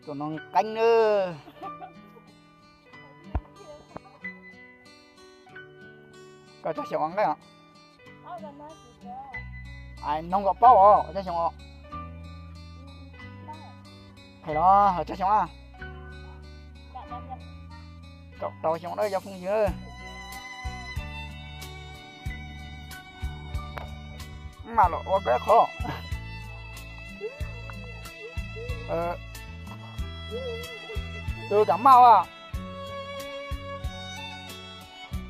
Tus no qeeb nawb. Koj tsawg xyoo nqeeb os? Noog kom paub os, tsawg xyoo os? Qhia los, tsawg xyoo a? Kaum rau xyoo na cov phooj ywg. Mam los ua koj qhov. Tus kam maj as.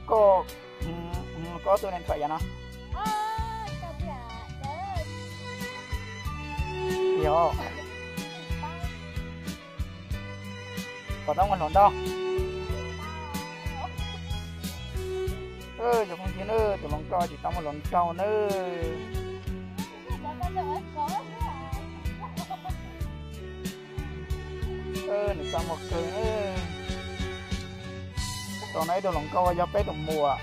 Koj, koj tus neeg thuam yam no. Yog, puas tau muaj hluas nraug? Cov phooj ywg na, tus hluas nkauj tsis tau muaj hluas nraug nawb. Nws txaj muag kawg. Tus no ib tug hluas nkauj yog peb tus muam.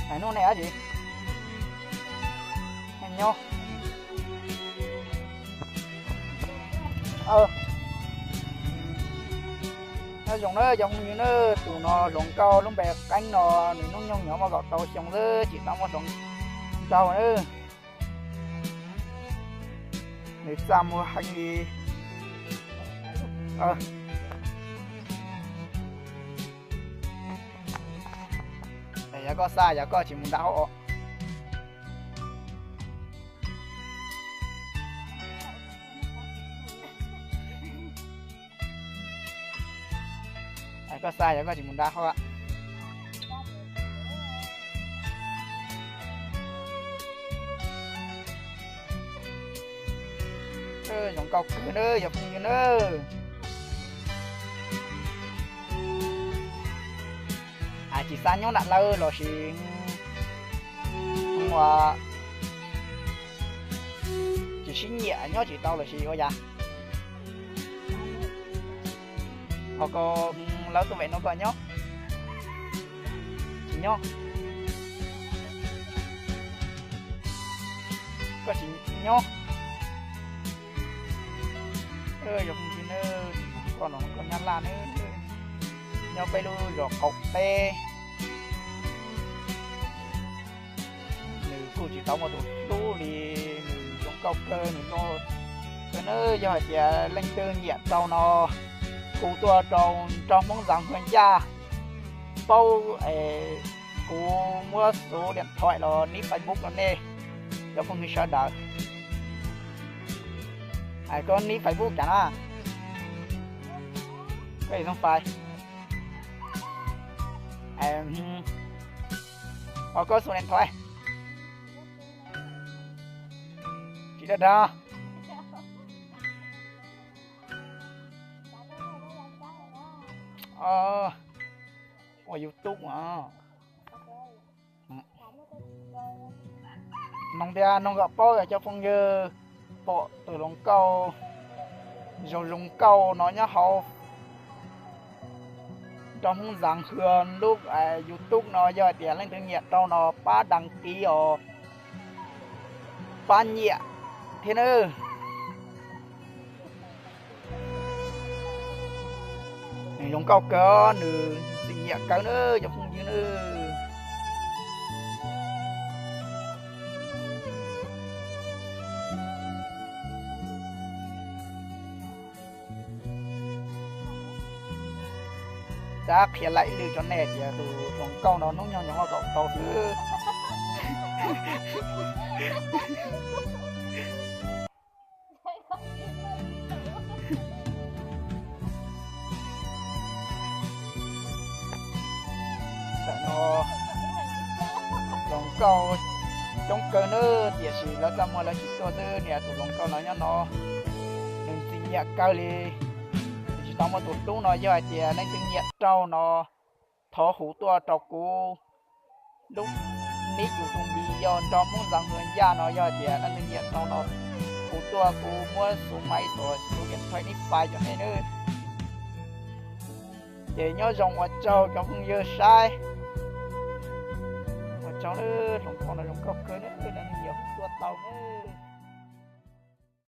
Hnub nej dab tsi? Nej nyob. Nyob zoo na cov phooj ywg na, tus no hluas nkauj lub npe Qeeb no, nws hnub nyoog nyuam muaj kaum rau xyoo xwb, tsis tau muaj hluas nraug na. Nws txaj muag heev li. Yog koj xa, yog koj tsis mus nram hauv os. Koj xa, yog koj tsis mus nram hauv. Zoo nkauj kawg na cov phooj ywg na. Tsis xa nyob nram lawv los sis ua tsis sib nyiam nyob tsis tau los sis ua cas? Ho koj lawv tuaj vem no koj nyob? Tsis nyob. Koj tsis nyob. Yog phooj ywg na, koj no koj nyab laj na, nyob peb lub zos qaum teb. Nws kuj tsis tau muaj tus hlub li, nws zoo nkauj kawg, nws loj kawg na. Yog hais tias leej twg nyiam rau no, hu tuaj rau nrog Hmoob Ntxaas Hwj Yaj, paub es kuv muab xuv diam thoim los nib Facebook rau nej cov phooj ywg sawv daws. Koj nib Facebook cas na? Koj ib txhooj fais. Ho koj xuv diam thoim. Tsis dag dag. Ua YouTube os. Noog thiab noog kom paub cov phooj ywg pom tus hluas nkauj zoo zoo nkauj no nyob hauv nrog Hmoob Ntxaas Hwj lub YouTube no, yog hais tias leej twg nyiam rau no pab đăng ký os, pab nyiam thiab nawb. Nws zoo nkauj kawg, nws ntxim nyiam kawg nawb cov phooj ywg nawb. Tab qhia laim lwm rau nej tias tus hluas nkauj no hnub nyoog nyuam qhuav kaum rau xwb. Tam no hluas nkauj coob kawg nawb, tiam sis lawv txaj muag lawv tsis tuaj xwb. Niam tus hluas nkauj no nyob no, nws ntxim nyiam kawg li. Nws tsis tau muaj tus hlub no, yog hais tias leej twg nyiam rau no, thov hu tuaj rau kuv lub nick YouTube yog nrog Hmoob Ntxaas Hwj Yaj no, yog hais tias leej twg nyiam rau no, hu tuaj kuv muab xuv maiv tuaj xuv diam thoim nib fais rau nej nawb. Ces nyob zoo, ua tsaug cov phooj ywg saib. Hloov qhov no zoo nkauj kawg na, cov neeg yog tua tau na.